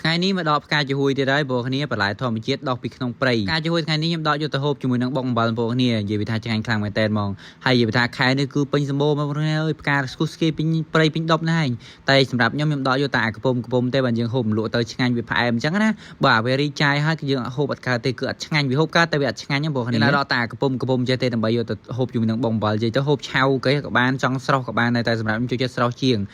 ថ្ងៃនេះមកដកផ្កាចំហួយទៀតហើយបងប្អូនគ្នាបន្លែធម្មជាតិដុះពីក្នុងព្រៃផ្កាចំហួយថ្ងៃនេះខ្ញុំដកយកទៅហូបជាមួយនឹងបុកអំបិលបងប្អូនគ្នានិយាយពីថាឆ្ងាញ់ខ្លាំងមែនតើហ្មងហើយនិយាយពីថាខែនេះគឺពេញសម្បូរបងប្អូនគ្នាអើយផ្កាស្គុះស្គីពេញព្រៃពេញដប់ណាស់ឯងតែសម្រាប់ខ្ញុំខ្ញុំដកយកតែអាកំពុំកំពុំទេបើយើងហូបលក់ទៅឆ្ងាញ់វាផ្អែមអញ្ចឹងណាបើអាវារីចាយហើយគឺយើងហូបអត់កើតទេគឺអត់ឆ្ងាញ់វាហូបកើតតែវាអត់ឆ្ងាញ់បងប្អូនគ្នាដកតែអាកំពុំកំពុំចេះទេដើម្បីយកទៅហូបជាមួយនឹងបុកអំបិលនិយាយទៅហូបឆៅគេក៏បានចង់ស្រស់ក៏បានដែរតែសម្រាប់ខ្ញុំចូលចិត្តស្រស់ជាង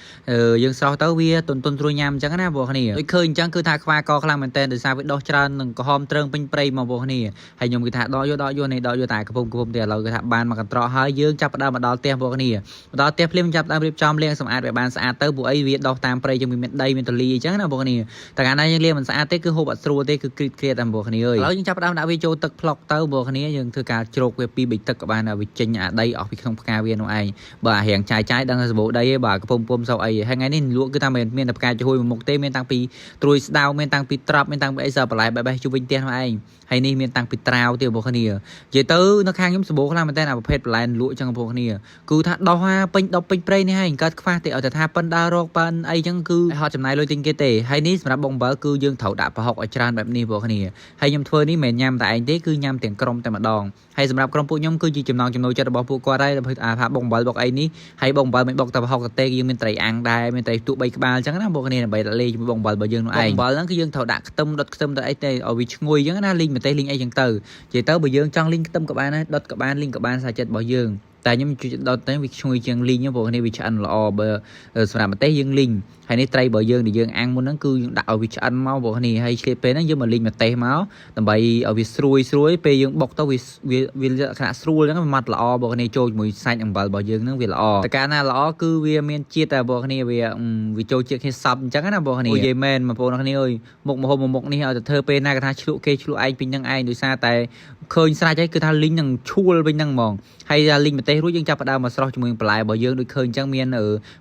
យើងស្រស់ទៅវាទុនទុនត្រួយញ៉ាំអញ្ចឹងណាបងប្អូនគ្នាដូចឃើញអញ្ចឹងគឺថាខ្វាកខ្លាំងមែនតើដោយសារវាដុះច្រើននឹងក្រហមទ្រើងពេញព្រៃមកបងប្អូនគ្នាហើយខ្ញុំគឺថាដកយកដកយកនេះដកយកតែកំពុំកំពុំទេឥឡូវគឺថាបានមកកន្ត្រកហើយយើងចាប់ផ្ដើមមកដល់ផ្ទះបងប្អូនគ្នាមកដល់ផ្ទះភ្លាមចាប់ផ្ដើមរៀបចំលាងសម្អាតវាបានស្អាតទៅពួកអីវាដុះតាមព្រៃយើងមានដីមានទលីអញ្ចឹងណាបងប្អូនគ្នាតែកាលណាយើងលាងមិនស្អាតទេគឺហូបអត់ស្រួលទេគឺគ្រីតគ្រាតតែបងប្អូនគ្នាអើយឥឡូវយើងចាប់ផ្ដើមដាក់វាចូលទឹកផ្លុកទៅបងប្អូនគ្នាយើងធ្វើការជ្រោកវាពីរបីទឹកក៏បានដែរវាចេញអាដីអស់ពីក្នុងផ្កាវានោះឯង បើអារៀងចាយចាយដឹងថាសម្បូរដីឯងបើកំពុំពុំសោកអីហើយថ្ងៃនេះលក់គឺថាមិនមានតែផ្កាចំហួយមួយមុខទេមានតាំងពីត្រួយស្ដៅមានតាំងពីត្រប់មានតាំងពីអីសើបន្លែបេះបេះជុំវិញផ្ទះនោះឯងហើយនេះមានតាំងពីត្រាវទៀតបងប្អូនគ្នានិយាយទៅនៅខាងខ្ញុំសម្បូរខ្លាំងមែនតើអាប្រភេទបន្លែលក់ចឹងបងប្អូនគ្នាគឺថាដោះហាពេញដប់ពេញព្រៃនេះហើយកើតខ្វះទេឲ្យតែថាប៉ិនដើររកប៉ិនអីចឹងគឺហត់ចំណាយលុយទិញគេទេហើយនេះសម្រាប់បងបើគឺយើងត្រូវដាក់ប្រហុកឲ្យច្រើនបែបនេះបងប្អូនគ្នាហើយខ្ញុំធ្វើនេះមិនមែនញ៉ាំតែឯងទេគឺញ៉ាំទាំងក្រុមតែម្ដងហើយសម្រាប់ក្រុមពួកខ្ញុំគឺជាចំណងចំណូលចិត្តរបស់ពួកគាត់ហើយអាថាបងបើបុកអីនេះ ហើយបងអំបិលមិនបុកតែប្រហុកតេយើងមានត្រីអាំងដែរមានត្រីទូ3ក្បាលអញ្ចឹងណាបងគ្នាដើម្បីដាក់លេជាមួយបងអំបិលរបស់យើងនោះឯងអំបិលហ្នឹងគឺយើងត្រូវដាក់ខ្ទឹមដុតខ្ទឹមដុតអីទេឲ្យវាឈ្ងុយអញ្ចឹងណាលីងម្ទេសលីងអីអញ្ចឹងទៅនិយាយទៅបើយើងចង់លីងខ្ទឹមក៏បានដែរដុតក៏បានលីងក៏បានសាច់ចិត្តរបស់យើងតែខ្ញុំជួយដុតទៅវាឈ្ងុយជាងលីងបងគ្នាវាឆ្អិនល្អបើសម្រាប់ម្ទេសយើងលីងហើយនេះត្រីរបស់យើងដែលយើងអាំងមុនហ្នឹងគឺយើងដាក់ឲ្យវាឆ្អិនមកបងគ្នាហើយឆ្លៀតពេលហ្នឹងយើងមកលីងម្ទេសមកដើម្បីឲ្យវាស្រួយស្រួយពេលយើងបុកទៅវាវាវាលក្ខណៈស្រួលអញ្ចឹងវាម៉ត់ល្អបងគ្នាចូលជាមួយសាច់អំបិលរបស់យើងហ្នឹងវាល្អតែកាលណាល្អគឺវាមានជាតិតែបងគ្នាវាវាចូលជាតិគ្នាសពអញ្ចឹងណាបងគ្នានិយាយមែនបងប្អូនគ្នាអើយមុខមហូបមួយមុខនេះឲ្យទៅធ្វើពេលណាគេថាឆ្លក់គេឆ្លក់ឯងពីនឹងឯងដោយសារតែឃើញស្រេចហើយគឺថាលីងនឹងឈួលវិញហ្នឹងហ្មងហើយថាលីងម្ទេសរួចយើងចាប់ផ្ដើមមកស្រស់ជាមួយបន្លែរបស់យើងដូចឃើញអញ្ចឹងមាន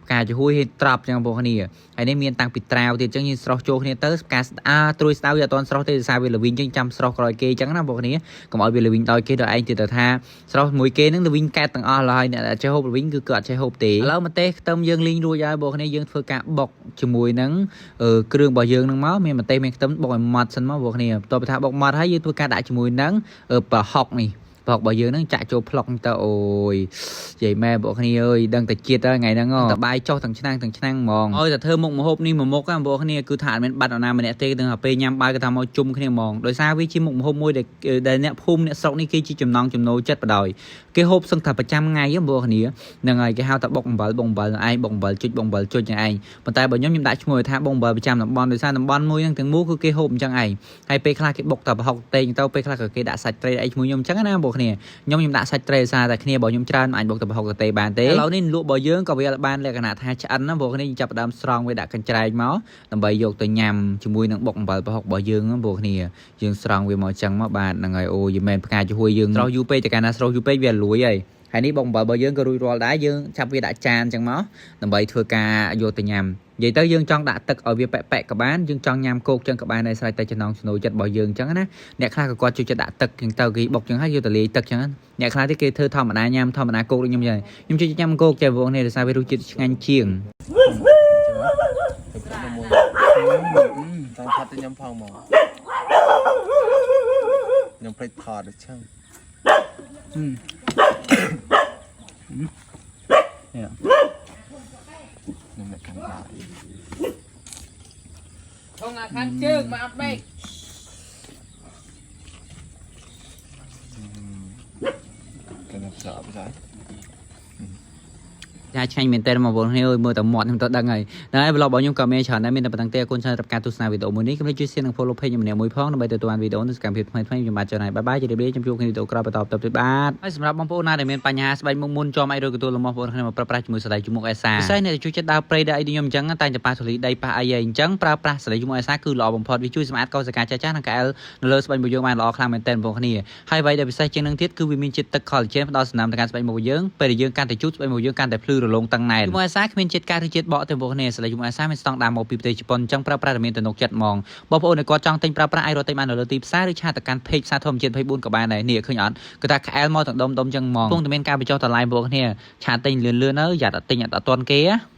ផ្កាចំហួយហើយត្រប់អញ្ចឹងបងប្អូនគ្នាហើយនេះមានតាំងពីត្រាវទៀតអញ្ចឹងយើងស្រស់ចូលគ្នាទៅផ្កាស្អាត្រួយស្ដៅវាអត់ទាន់ស្រស់ទេដោយសារវាល្វីងអញ្ចឹងចាំស្រស់ក្រោយគេអញ្ចឹងណាបងប្អូនគ្នាកុំឲ្យវាល្វីងដោយគេដោយឯងទៀតទៅថាស្រស់មួយគេហ្នឹងល្វីងកែតទាំងអស់ឡើយអ្នកដែលចេះហូបល្វីងគឺគឺអត់ចេះហូបទេឥឡូវម្ទេសខ្ទឹមយើងលីងរួចហើយបងប្អូនគ្នាយើងធ្វើការបុកជាមួយនឹងគ្រឿងរបស់យើងហ្នឹងមកមានម្ទេសមានខ្ទឹមបុកឲ្យម៉ត់សិនមកបងប្អូនគ្នាបន្ទាប់ពីថាបុកម៉ត់ហើយយើងធ្វើការដាក់ជាមួយនឹងប្រហុកនេះប្រហុករបស់យើងហ្នឹងចាក់ចូលផ្លុកទៅអូយនិយាយម៉ែបងប្អូនគ្នាអើយដឹងតែជាតិហើយថ្ងៃហ្នឹងតបាយចុះទាំងឆ្នាំងទាំងឆ្នាំងហ្មងអើយតែធ្វើមុខម្ហូបនេះមួយមុខហ្នឹងបងប្អូនគ្នាគឺថាអត់មានបាត់នរណាម្នាក់ទេទាំងតែពេលញ៉ាំបាយគឺថាមកជុំគ្នាហ្មងដោយសារវាជាមុខម្ហូបមួយដែលដែលអ្នកភូមិអ្នកស្រុកនេះគេជាចំណងចំណូលចិត្តបដ ாய் គេហូបសឹងថាប្រចាំថ្ងៃហ្នឹងបងប្អូនគ្នាហ្នឹងហើយគេហៅថាបុកអំបិលបុកអំបិលឯងបុកអំបិលចុចបុកអំបិលចុចហ្នឹងឯងប៉ុន្តែបើខ្ញុំខ្ញុំដាក់ឈ្មោះថាបុកអំបិលប្រចាំតំបន់ដោយសារតំបន់មួយហ្នឹងទាំងមូលគឺគេហូបអញ្ចឹងឯងហើយពេលខ្លះគេបុកតែប្រហុកតេងទៅពេលខ្លះក៏គេដាក់សាច់ត្រីអីជាមួយខ្ញុំអញ្ចឹងណាបងប្អូនគ្នាខ្ញុំខ្ញុំដាក់សាច់ត្រីដោយសារតែគ្នារបស់ខ្ញុំច្រើនមិនអាចបុកតែប្រហុកតេបានទេឥឡូវនេះលក់របស់យើងក៏វាបានលក្ខណៈថាឆ្អិនណាបងប្អូនគ្នាចាប់ផ្ដើមស្រង់វាដាក់កញ្ច្រែកមកដើម្បីយកទៅញ៉ាំជាមួយនឹងបុកអំបិលប្រហុករបស់យើងណាបងប្អូនគ្នាយើងស្រង់វាមកអញ្ចឹងមកបាទហ្នឹងហើយអូយមែនផ្កាចំហួយយើងស្រស់យូរពេកតែកាលណាស្រស់យូរពេកវាលួយហើយហើយនេះបុកអំបិលរបស់យើងក៏រួចរាល់ដែរយើងចាប់វាដាក់ចានអញ្ចឹងមកដើម្បីធ្វើការយកទៅញ៉ាំនិយាយទៅយើងចង់ដាក់ទឹកឲ្យវាប៉ែកប៉ែកក៏បានយើងចង់ញ៉ាំគោកចឹងក៏បានដែរស្រេចតែចំណងចំណូលចិត្តរបស់យើងចឹងណាអ្នកខ្លះក៏គាត់ចូលចិត្តដាក់ទឹកចឹងទៅគេបុកចឹងហើយយកទៅលាយទឹកចឹងអ្នកខ្លះទៀតគេធ្វើធម្មតាញ៉ាំធម្មតាគោកដូចខ្ញុំចឹងខ្ញុំចូលចិត្តញ៉ាំគោកចេះបងនេះដោយសារវារសជាតិឆ្ងាញ់ជាង ចង់ផាត់ទៅញ៉ាំផងមកខ្ញុំភ្លេចថតទៅឆឹងខ្ញុំអ្នកកាន់បាយ ធងអាខាងជើងមកអត់បែក កាន់ស្រាប់ស្រាប់ ចាឆ្ងាញ់មែនតើបងប្អូនគ្នាអើយមើលតែមាត់ខ្ញុំទៅដឹងហើយហ្នឹងហើយ vlog របស់ខ្ញុំក៏មានច្រើនដែរមានតែប៉ុណ្្នឹងទេអរគុណច្រើនសម្រាប់ការទស្សនាវីដេអូមួយនេះកុំភ្លេចជួយ share និង follow page ខ្ញុំម្នាក់មួយផងដើម្បីទទួលបានវីដេអូនិងសកម្មភាពថ្មីៗខ្ញុំបាទចនហើយ bye bye ជម្រាបលាខ្ញុំជួបគ្នាវីដេអូក្រោយបន្តបន្តទៀតបាទហើយសម្រាប់បងប្អូនណាដែលមានបញ្ហាស្បែកមុខមុនជាំអីឬក៏ទួលរបស់បងប្អូនគ្នាមកប្រើប្រាស់ជាមួយសណ្តែកជមុខអេសាពិសេសអ្នកដែលជួយចិត្តដើរព្រៃដើរអីដូចខ្ញុំអញ្ចឹងតែងតែប៉ះធូលីដីប៉ះអីហើយអញ្ចឹងប្រើប្រាស់សណ្តែកជមុខអេសាគឺល្អបំផុតវាជួយសម្អាតកោសិកាចាស់ៗនិងកែលនៅលើស្បែកមុខយើងបានល្អខ្លាំងមែនទែនបងប្អូនគ្នាហើយអ្វីដែលពិសេសជាងនឹងទៀតគឺវាមានជាតិទឹក collagen ផ្ដល់សំណើមដល់ការស្បែកមុខយើងពេលដែលយើងកាន់តែជូតស្បែកមុខយើងកាន់តែភ្លឺរលោងតឹងណែនជមុខអេសាគ្មានជាតិកាសឬជាតិបកទេបងប្អូនគ្នាសណ្តែកជមុខអេសាមានស្តង់ដារមកពីប្រទេសជប៉ុនអញ្ចឹងប្រើប្រាស់តែមានទំនុកចិត្តហ្មងបងប្អូនដែលគាត់ចង់ទិញប្រើប្រាស់អាចរកទិញបាននៅលើទីផ្សារឬ chat ទៅកាន់ page ផ្សារធម្មជាតិ24ក៏បានដែរនេះឃើញអត់គឺថាក្អែលមកទាំងដុំដុំចឹងហ្មងកំពុងតែមានការបញ្ចុះតម្លៃបងប្អូនគ្នា chat ទិញលឿនលឿនទៅយ៉ាត់អត់ទិញអត់ទាន់គេណា។